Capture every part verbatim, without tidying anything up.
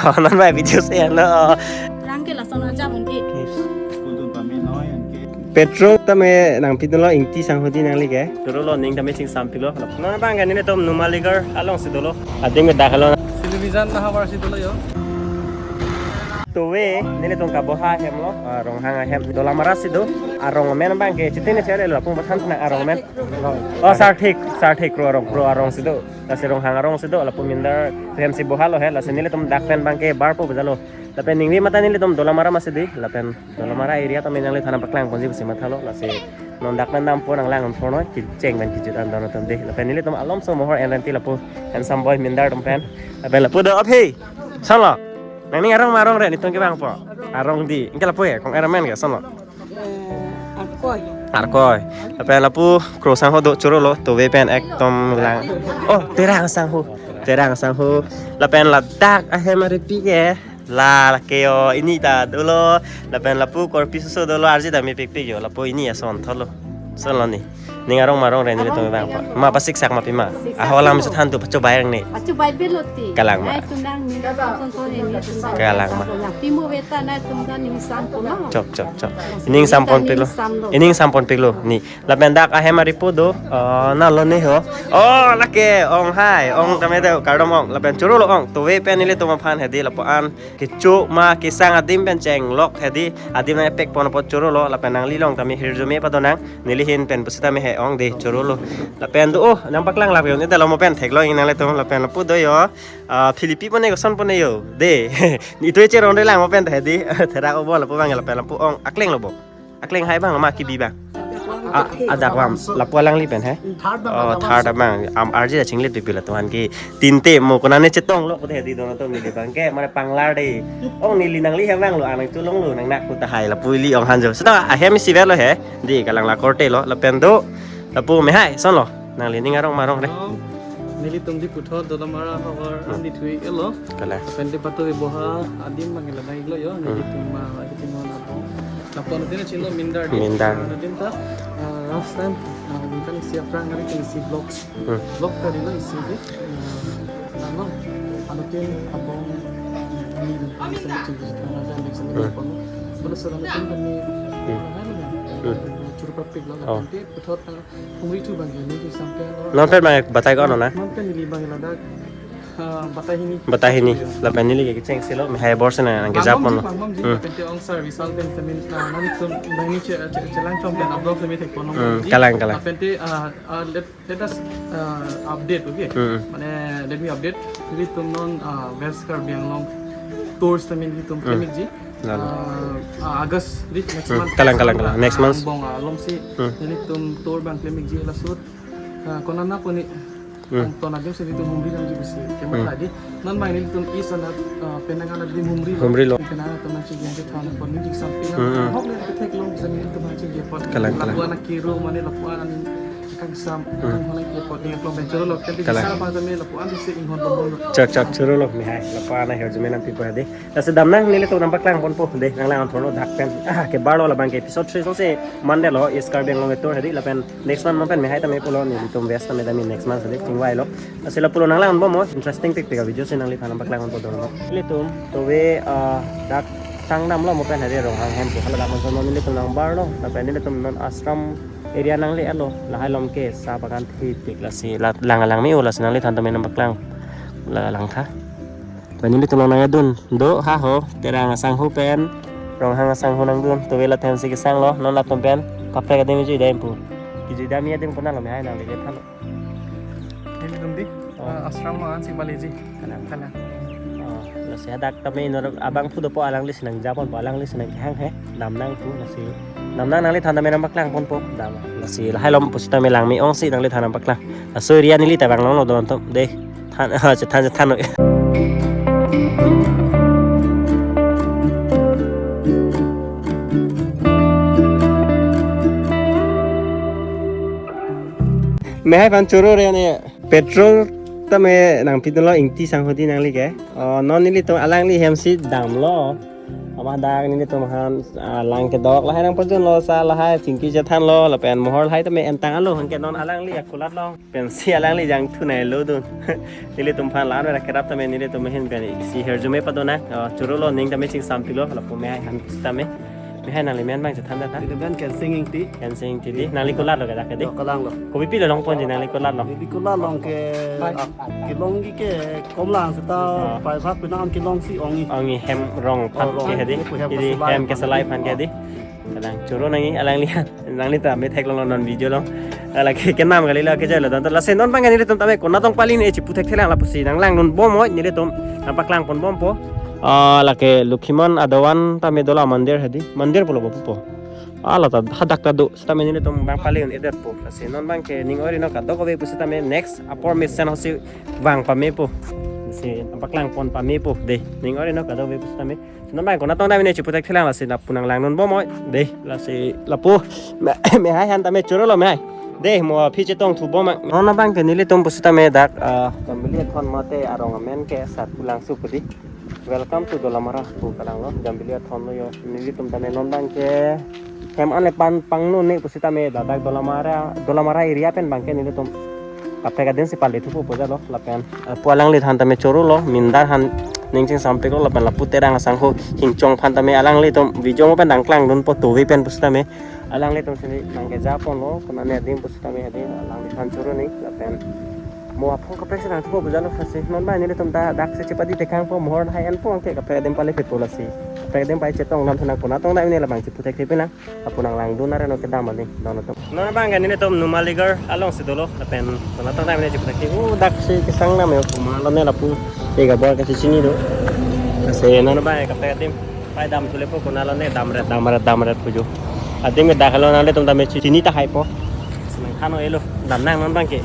Non bai video si ano. Rang ke lason aja mungkin. Petrol tame nangpidunlo Ingti sangho di nangli ke. Chorolo, ning tame chingsampiklo. Non abang ke nelitum Numaligarh alongsi dolo. Adim ke dak lo. Television nahavar si dolo yo. Tove, nelitum kaboha ahem lo, ah, Ronghang ahem. Dolamara si do, arong amen abang ke, chitene chele lo, lapu pathan na arong amen. Oh, Sarthik, Sarthik Kro arong, Kro arong si do. Lasi Ronghang arong si do, lapu Mindar ahem si bohalo he, lasi nelitum dak pen abang ke barpo bajalo. Lapen ningve mata nelitum Dolamara masi di, lapen Dolamara area tame nangli than nangpaklangponji pusi mathalo, lasi non dak pen dampo nanglang thornoi, kecheng pen kejut an dono tame di. Lapen nelitum alomso mohor enrenti lapu handsome boy Mindar atum pen. Lapen lapu do aphi. Sonlo. Nangning arong ma arong re, netum kevangpo. Arong di. Ingke lapu he, kong-er amen ke, sonlo. Eh, Arkoi. Arkoi. Lapen lapu Kro sangho do, chorolo, Tove pen ekdom lang. Oh, Terang sangho. Terang sangho. Lapen ladak ahem aripi ke. La, lake yo, ini ta dolo. Lapen lapu korpi suso dolo, arje ta mepikpik yo. Lapu ini ason thotlo. Sonlo ni. Ning arong ma arong re, nelitum vangpo. Ma pasiksak ma pima. Siksak aho alam pima. Sethan tu pacho bayang ni. Pacho bai belo ti. Kalang ma. Nai tundang ni. Kalang ma. Pimo beta nai tundang ni sampo na. Chok, chok, chok. Ining samponpiklo. Ining samponpiklo ni. Lapen dak ahem aripo do. Oh, nalo ni ho. Oh, lake ong hai. Ong tame do kardom ong. Lapen chorolo ong. Tove pen nelitum aphan hedi lapu-an. Kecho ma kesang adim pen chenglok hedi, adim nangpekpon apot chorolo, lapen nangli along tame hirjume padonang, neli ahin pen pusitame he-ong di chorolo. Lapen do, oh, nangpaklang lap yo, ni dalo mo pen theklong nanglitum, lapen lapu do yo, ah, Philippi pone koson pone yo, de, ni tu cherong de lang mo pen hedi, therak obo lapu abang lapen lapu ong, akleng lo bo. Akleng hai abang ma kebi abang. Ah, adak abang lapu alangli pen he. Third abang. Oh, third abang. Am arje da chinglit pipila tuhan ki. Tinte mo konane chetonglo pute hedi dono tong neli abang ke mane panglar de. Ong neli nangli hem vanglo anang chulonglo nang nak puta hai lapu ili ong hanjo. Seta ahem isi verlo he. Di kalang la korte lo lapen do. Lapu me hai sonlo. Nangli ning arong ma arong re. Nelitum di puthot Dolamara havar Hmm. andi thui elo. Kalang. Lapen di patu iboha adim abang la dai lo yo. Hmm. Nelitum ma adim abang. Lapu anuttin chino Mindar di. Mindar. Anuttin ta, ah, last time, ah, ningkan isi aphrang hari kan isi vlogs. Hmm. Vlog kali lo isi di. Ah, ano, anuttin abang, ah, ini dan kami sama cingkis karena saya ambil sama Hmm. dia pun. Baru setelah anuttin kami, Hmm. ah, ano ya, Hmm. churu papik lo, Oh. nanti puthot, ah, humri tu bang ini di sampai lo. Non pen bang batai ko ano na? Non pen ili bang ladak. Ah, batai hini. Batai hini. Lapen neli ke kecheng silo, me hai bor sena nang kejapon. Pangmomji, pangmomji, Hmm. lapen te ong service, lapen te min, ah, nangtum bang ini che-, che-, chelang chom pen abroad le me thekpon Hmm, mongji. Kalang, kalang. Lapen te, ah, ah, let, let us, ah, update, okay? Hmm. Mane, let me update. Nelitum non, ah, West Karbi Anglong tours ta nelitum Hmm. klemikji. Lalu. Ah, ah, August, di next Hmm, month. Kalang, kalang, kalang. Next month. Angbong, ah, alongsi Hmm. nelitum tour abang klemikji laso. Ah, konana puni Hmm. Ton adim si nelitum humri damji pusi. Kema Hmm. tadi. Non abang nelitum East anat, ah, penang anat adim humrilo. Humrilo. Penang anat teman si yang kita anak pun nelitum sampai Hmm. hok le ketheklong si nelitum anak si dia pot. Kalang, kalang. Lapu-an akiro mane lapu-an kangsam Hmm. kang hona dia pot dia klong bencoro lo. Kan Kalang. Bisa apa tame lapu-an si inghon bombong lo. Chak chak choro lo me hai. Lapu-an ahirjume nangpipo hedi. Lasi damnang nelitum nangpaklangponpo de nanglang thorno dak pen. Ah, kebarlo labang ke episode three song si Monday lo East Karbi Anglong tour hedi lapen next month mo pen me hai tame pulo nelitum West tame tame next month hedi chingvailo. Lasi lapulo nanglang bomlo interesting tik tik video si nangli than nangpaklangponpo dono. Nelitum Tove, ah, dak sangdamlo mo pen hedi Ronghang hem pu hala dak monson nelitum nangbarlo lapen nelitum non ashram area nangle-etlo lahai along ke sa bagan thipik lasi la lang lang me-o lasi nangli than tame nangpaklang la langtha. Pen nelitum along nangdun do ha ho Terang asangho pen Ronghang asangho nangdun Tove la ahem si kesanglo non latum pen kaprek adim kejui dam pu kejui dam adim konatlo me hai nangli le thanlo. Nelitum di Oh. ah, ashram ansi baleji. Kalang. Kalang. Oh, lasi hadak tame inor abang pu dopo alangli si nangjaponpo alangli si nangkehang he damnang pu lasi damnang nangli than tame nangpaklangponpo dam lasi lahai along pusitame lang me-ong si nangli than nangpaklang. Laso area neli ta vang longlo dono tame de. Than, ah, chethan, chethan. Me hai aphan choro re ne petrol tame nangpidunlo Ingti sangho di nangli ke. Oh, non nelitum alangli hem si damlo. Ama dak nelitum aphan, ah, lang kedok lahai nangpajunlo, sa lahai chingki chethanlo, lapen mohor lahai tame entang alo, anke non alangli akulat long. Pensi alangli jangthu nai lo dun. Nelitum aphan lan ra kerap tame nelitum ahin pen isi herjume padona. Oh, choro lo, ning tame chingsampiklo, lapu mehai aphan sitame. Mehai, nangli men abang chethan tha. Neli men Kensing Ingti. Kensing Ingti dei. Nangli kulat lo ke dak ke dei? Yo, kalang lo. Kopi pilo longponji nangli kulat lo? Neli kulat long ke, ah, kelongji ke kom lang seta, ah, pai bhak penang kelongsi ongji. Ongji hem rong aphan, oh, rong ke he dei. Ipu hem, dei, keselai hem aphan, keselai aphan ke dei. Kadang choro nangji alangli aphan. Nangli ta me theklong non video along. Lake kenam kalilo, kejoilo. Tangte lasi non abang nelitum tame konatong pali ne chipu thekthelang lapusi nanglangdun bom oi, nelitum nangpaklangpon bompo. Ah, lake Lokhimon adovan tame dola mandir he dei. Mandir pulo pupo. Ah, la ta hadak ta do. Sitame nelitum abang pali un-edetpo. Lasi non abang ke ning ori no kadokave pusitame next apor mesen hosi vang pamepo. Lasi nangpaklangpon pamepo dei. Ning ori no kadokave pusitame. Non abang konatong tame ne chipu thekthelang, lasi lapu nanglangdun bom oi. Dei, lasi lapu me, mehai aphan tame choro lo mehai. Dei, mo aphi chetongthu bom ma. Non abang ke nelitum pusitame dak, ah, Jambili Athon mate arong amen ke Satpulangso pu dei. Welcome to Dolamara pu kalang lo, Jambili Athon lo yo. Nelitum tame non abang ke hem an le pan pangno ne pusitame ladak Dolamara, Dolamara area pen abang ke nelitum kaprek adim si pali thupo pu jalo lapen, eh, pu alangli aphan tame choro lo, mindar aphan ning chingsampiklo lapen lapu Terang asangho Hingchong aphan tame alanglitum video mo pen nangklangdunpo, tove pen pusitame alanglitum si nangkejaponlo, konane adim pusitame adim alangli aphan choro ne lapen mo aphong kaprek si nangthupo pu jalo, lasi non abang nelitum ta dak si chepadi tekangpo, mohor hai enpo, anke kaprek adim pali phitpo lasi. Kaprek adim pai chetong nam thanang konatong tame ne labang chipu thekthepi nang. Lapu nanglangdun are no kedam ani, non atum. Non abang ke nelitum Numaligarh alongsi dolo, lapen konatong tame ne chipu thekthepi. Oh, dak si kesang nam yo, komat lo ne lapu. Ega bor ke si chini do. Lasi non abang kaprek adim pai damthulepo, konat lo ne damret, damret, damret pu jo. Adim ke dak lo nanglitum tame chini tahaipo. Senang khan oi lo, damnang non abang ke.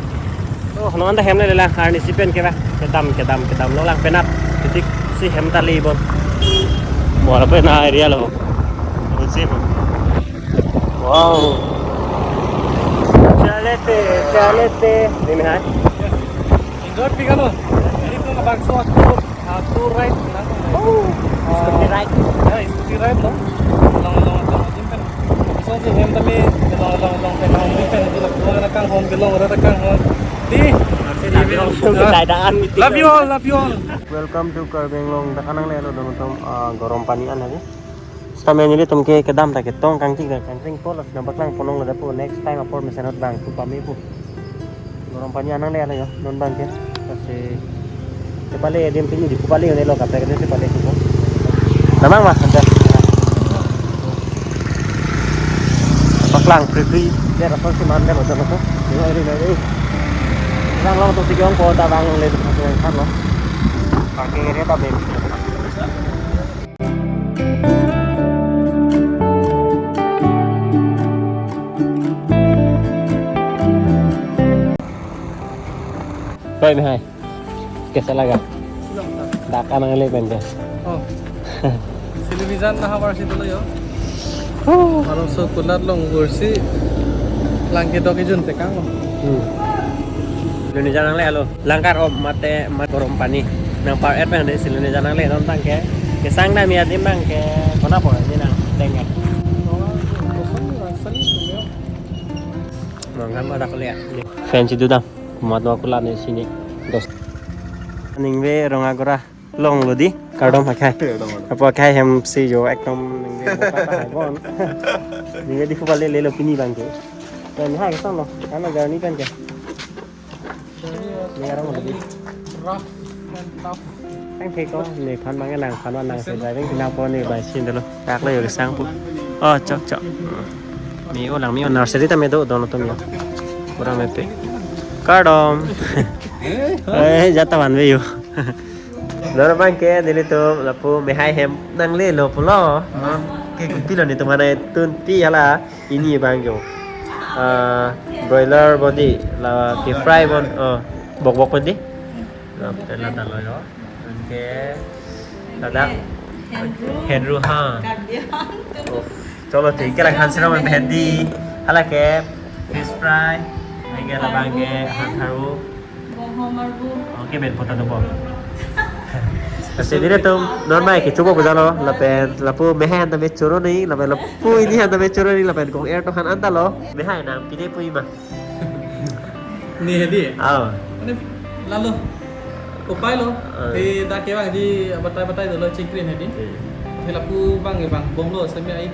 Oh, non ta hem le le lang, arnisi pen ke ba. Kedam, kedam, kedam lo lang penap. Titik si hem ta le bon. Bor pen area lo. Kunsi bon. Wow. Chalete, chalete. Dei mehai. Enjoy pi kalo. Ini tuh ngebakso aku, aku right. Oh, it's copyright. Ya, it's copyright lo. Long, long, long, long, long. So si hem tame long, long, long, long, long, long, long, long, long, long, long, long, long. Di. Love you all. Love you all, love you all. Welcome to Karbi Anglong. Dak an nanglelo don atum, ah, Gorom Pani an lagi. Sitame nelitum ke kedam ta ketong kangchik ta kangchik po, lasi nangpaklangpon long lo dak pu, next time apor mesen ahut vangthu pamepo. Gorom Pani an nanglelo yo, non abang ke. Lasi chepale adim pini di pupale yo ne lo kaprek adim chepale thupo. Damnang ma, anta. Paklang pri pri. Ya, rason si man deh, betul, betul. Ini, ini, ini. Lang long atum si ke-ongpo ta vang le, kan lo. Parking area ta be. Bai mehai. Kaisa laga? Dak an nangle pen ke. Oh. Silonijan nahavar si dolo yo. Huh. Malom so konat long kursi lang kedok ejun tekang lo. Hmm. Silonijan nanglelo. Langkar om mate mat Gorom Pani. Nang par et pen dei Silonijan nangle non abang ke. Kesang dam ya dim abang ke. Kona po ini nang tengke. Mangkan pada kuliah. Fancy dudam. Komat lo kulat ne sini. Dos. Ningve rong agora longlo dei. Kardom akhai. Kardom, kardom. Apo akhai hem si jo ekdom ningve moka ta hai bon. Ningve di pupale lelo pini abang ke. Dan hai kesang lo. Karena journey pen ke. Ini arong lo dei. Rough and tough. Tang thek ko, nephan abang nangphan, nang si driving pinang po ne bai sin dolo. Dak lo yo kesang pu. Oh, chok, chok. Mi-o lang, mi-o nursery tame do, don atum yo. Pura mepe. Kardom. Eh, jata vanve yo. Dor abang ke nelitum lapu mehai hem nanglelo pulo. Ke kopi lo netum anai tun pi hala. Ini abang jo. Ah, broiler body, la ke fry bon, oh, bok bok body. Lapen la ta lo yo. Anke ladak Henru ha. Oh. Cholo, thik ke la khan siro men bhendi. Hala ke fish fry. Anke labang ke han tharu. Bohong arbu. Oke, ben pota do bo. Lasi nelitum non mai kechopo bajalo, lapen lapu mehai an tame choro ni, lapen lapu ini an tame choro ni, lapen kong-er atum han an ta lo. Mehai nang pine pu-i ma? Ne hedi. Ah. Mane lalo. Upai lo. Ah. Te dak kevangji batai batai dolo chingkrin hedi. Hmm. Te lapu vang ke vangbomlo, semi ai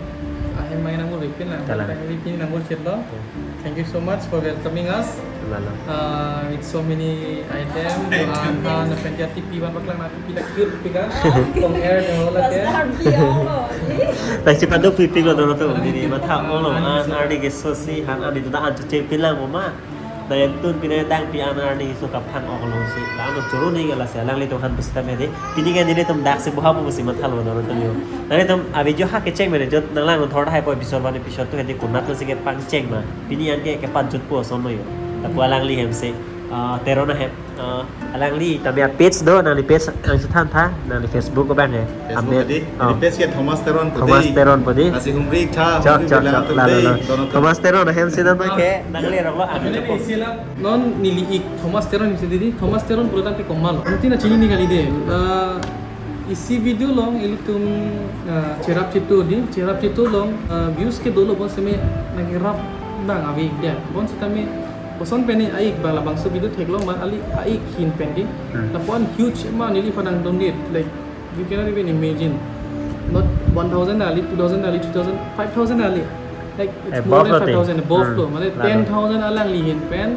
ahem mai nang ripin lang. Kalang. Ripin nang chet lo. Hmm. Thank you so much for welcoming us. Lalo. Uh, with so many item, doan, han, lapen dia T V van paklang na T V dak cute pika. Kong-er ne hola ke. Thank you, padu pipi lo dono tu. Ini matha olo, an arni keso si, han arni tu ta an tu cek pilang mama. Dayang tun pine dang pi an arni keso kaphan olo si. Lang no choro ni gala si, alanglitum han pusita mede. Pini ke nelitum dak si buha pusi matha lo dono tu yo. Nanglitum a-video ha kecheng mene jot nanglang no thor hai po episode one episode two hedi konat lo si kepangcheng ma. Pini an ke kepanjut po ason lo yo. Lapu alangli hem se, ah, Teron ahem. Ah, alangli tame a-page do, nangli page nangchethan tha, nangli Facebook ko bang he. Facebook Amet, di, oh. Di page ke Thomas Teron pu Thomas di. Teron pu di. Lasi humri tha, Chok, humri chok, bilang chok, atum lalo, dei, lalo. Dono tu. Thomas Teron ahem si nang ke, nangli rong lo, ah, Ini chok. Isi lang, non neli ik Thomas Teron isi di, Thomas Teron pulo tangte komat lo. Nanti na chini ni kali de. Ah, isi video along ilitum, ah, cherap chetu di, cherap chetu along, ah, views ke dolo bon seme nang rap nang avi dia. Bonsitame koson pen ni a-ik bang labangso video theklong ma, ali a-ik ahin pen di. Hmm. Lapu an huge amount neli padang donate, like, you cannot even imagine. Not one thousand ali, two thousand ali, three thousand, five thousand ali. Like, it's Eh, more above than lo te. Five thousand, above Hmm. lo. Mane Lalo. Ten thousand alangli ahin pen.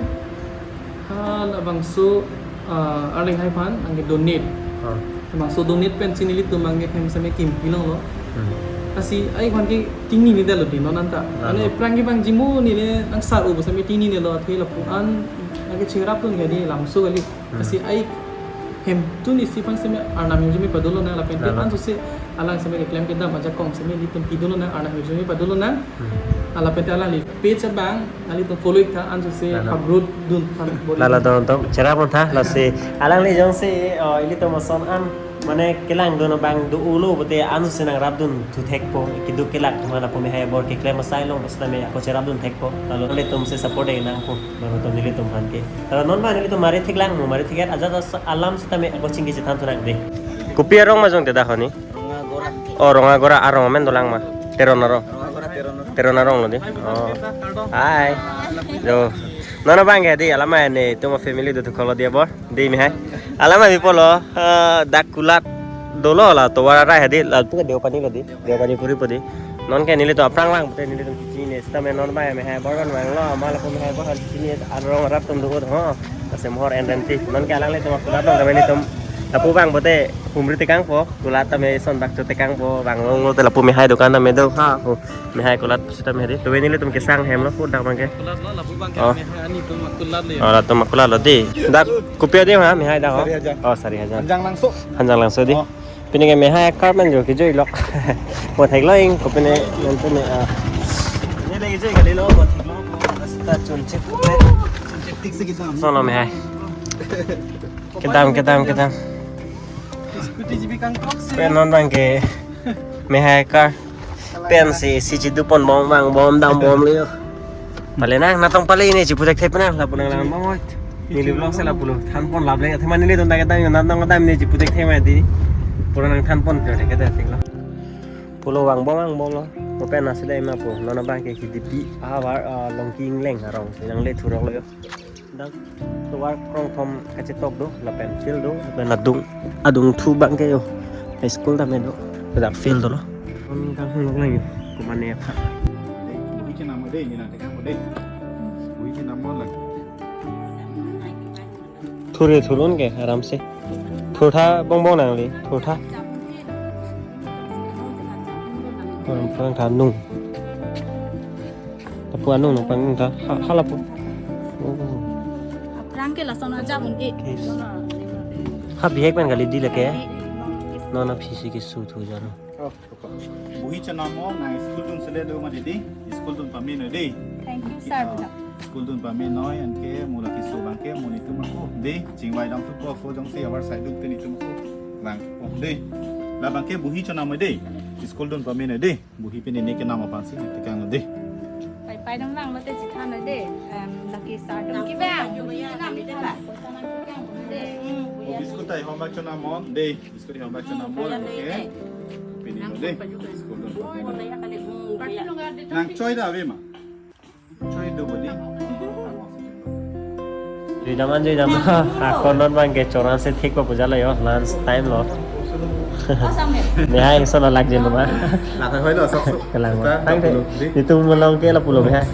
Ha, labangso, ah, arleng hai aphan, anke donate. Oh. Labangso donate pen si nelitum anke hem seme kimpi longlo. Hmm. Lasi a-ik aphan ke tingni ni dalo di non anta. Lalo. Ane prang kevangji mo neli nang sar-o bo seme tingni ni lo, athe lapu an anke cherap tun ke di labangso kali. Hmm. Lasi a-ik hem tun isi aphan seme Arnam hirjume padolo nang lapen te Lalo. An sose alang seme keklem kedam ajakong seme ilitum pidolo nang, Arnam hirjume padolo nang. Hmm. Lapen te alangli page abang nanglitum follow ik tha, an sose Lalo. Upload dun than bor-i. Lalo dono tu cherap tha, lasi alangli jongsi, oh, ilitum ason an mane kelang dun abang do-olo pute an sose nang rap dun thu thekpo, keduk kelak atum lapu mehai abor keklem asai along pusitame ako cherap dun thekpo. Lalo nanglitum si support de nangpo, lalo tu nelitum aphan ke. Lalo non ma nelitum mari theklang mo, mari thek-et ajat as-, alam sitame ako chingki chethan thu nang de. Kopi arong ma jong te dak honi? Rongagora. Oh, Rongagora arong amen dolang ma. Teron arong. Rongagora Teron arong. Teron arong lo di. Oh. Hai. Jo. Non abang ke di, alam ma ne, tuma family do tu kolo dia bor. Di mehai. Alam ma bi pulo, eh, dak kulat dolo la tovar arai hedi, lapu ke Deopani lo di. Deopani puri po di. Non ke nelitum aphrang lang pute nelitum chini sitame non abang mehai abor vanglo, ma lapu mehai abor chini arong rap atum do ho. Lasi mohor en renti. Non ke alanglitum akulat along kami nelitum lapu abang pute humri tekangpo, kulat tame son bak cho tekangpo, vang longlo te lapu mehai dokan tame do. Ha, oh, mehai kulat sitame hedi. Tuve nelitum kesang hem lo, pu dak abang ke. Kulat lo, lapu abang ke Oh. Mehai ani atum kulat lo ya. Oh, latum kulat lo di. Dak kopi adi ma, mehai dak ho? Sari hajar. Oh, sari hajar. Hanjang Langso. Hanjang Langso di. Oh. Pini ke mehai akar man jo kejoi lok. Mo theklo ing, kopine nanti ne, ah. Ini lagi joi kali lo, mo theklo, mo rasta chun chek. Chun chek tik se kita. Sono mehai. Kedam, kedam, kedam. Scooty jibi kangkok se. Pen non abang ke mehai akar. Pen si, si chidu pon bom, vangbom, dambom le yo. Pale nang, natong pale ne chipu thekthek nang, lapu nang lang bom oi. Neli vlog si lapu lo, than pon lap le, athema nelitum dak kedam, natong kedam ne chipu thekthek ma di. Pura nang than pon jo thek thek lo. Pulo vangbom, vangbom lo. Mo pen nasi dai ma pu, non abang ke K D P, ahavar, ah, Longki Ingleng arong, nang le thurok lo yo. Dak tovar krongthom kachetok do, lapen field do, lapen adung, adung thu abang ke yo. High school tame do, dak field dolo. Kon kang hung nok lang yo, komatne aphan. Dei, buhi chenam dei, ni nang tekang dei. Buhi chenam lagi. Thur-e thur-un ke, aram se. Thurtha bongbong nangli, thurtha. Phrang, phrang tha nung. Lapu anung nung pang nung tha. Ha, ha lapu. Oh. Aphrang ke lason aja un-e. Yes. Ha bihek pen kali di lake. Non aphi si keso thu jalo. Oh, buhi chenam mo, nang school dun sele do ma dei. School dun pame noi dei. Thank you, sir. Ah, school dun pame noi, anke mo la keso abang ke mo netum ako dei. Chingvai dam thupo, pho jongsi ahavar side dun te netum ako vangpo dei. La abang ke buhi chenam mo dei. School dun pame noi dei. Buhi pini ne kenam aphan si tekang lo dei. Pai pai dong lang lo te chethan lo dei. Em, lake sir dong kevang. Buhi chenam dei ba. Dei. Hmm. Biscuit ta ihom bak chonamon dei. Biscuit ihom bak chonamon, oke. Pini lo dei. Biscuit lo. Nang choi ta ave ma? Choi do bo dei. Jui dam an, jui dam. Akon non bang ke chorang se thik pa puja lo yo, lunch time lo. Nehai so na lak jelo ma. Lak hoi lo sok sok. Kelang ma. Tang te. Nitum malong ke lapu lo bihai.